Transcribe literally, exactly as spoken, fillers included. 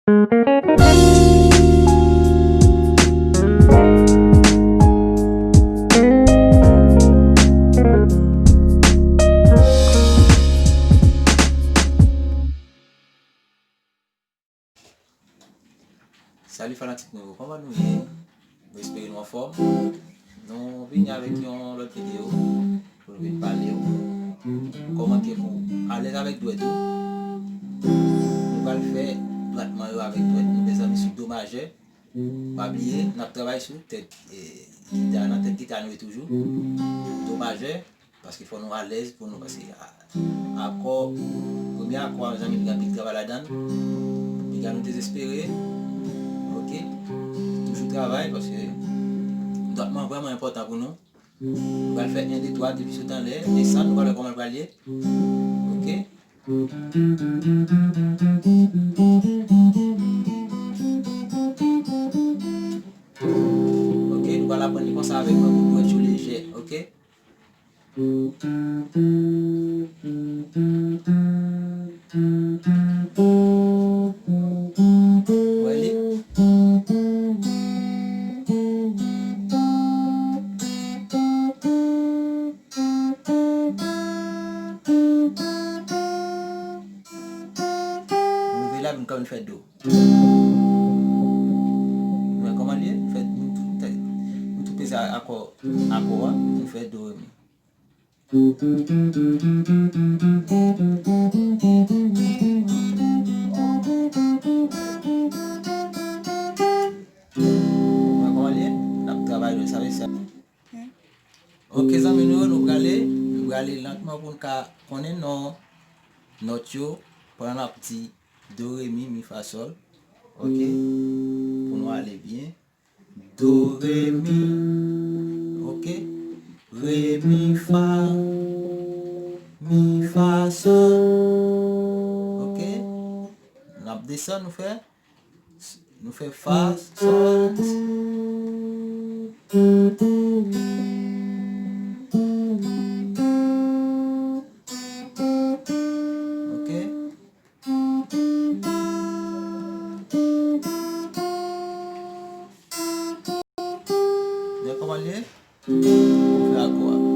Salut fanatik nou yo, kòman nou ye? Mwen espere nou anfòm. Nou vini avèk yon lòt videyo pou nou vin pale w kòman ke pou alèz avèk dwèt ou. Nou pral fè dwatman yo avèk dwèt nou, mezanmi, sou do majè. Pa bliye, n ap travay sou tèt, e, gita, nan tèt gita nou ye toujou. Do majè, paske fò nou alèz pou nou, paske a, akò, premye akò a, mezanmi, piga anpil travay ladan l. Piga nou dezespere. Oke? Toujou travay, paske dwatman vrèman enpòtan pou nou. Nou pral fè en, de, twa, depi sot anlè, desann, nou pral wè kòman l pral ye. Oke? Oke, nou pral aprann li konsa avèk mwen pou dwèt yo lejè, oke? Wè li? Nou rive la, nou kòm fè do. Nou wè kòman li ye? Fè, nou tou, nou tou peze akò, akò a, nou fè do, re, mi. Nou wè kòman li ye? N ap travay lè sa, sa. Oke, zanmi nou yo, nou prale, nou prale lantman pou n ka konnen non nòt yo. Pandan n ap di do, re, mi, mi, fa, sòl. Oke? Pou nou ale byen. Do, re, mi. Oke? Re, mi, fa. Mi, fa, sòl. Oke? N ap desann, nou fè. Nou fè fa, sòl, si. Oke. Men kòman l ye? Fè akò a.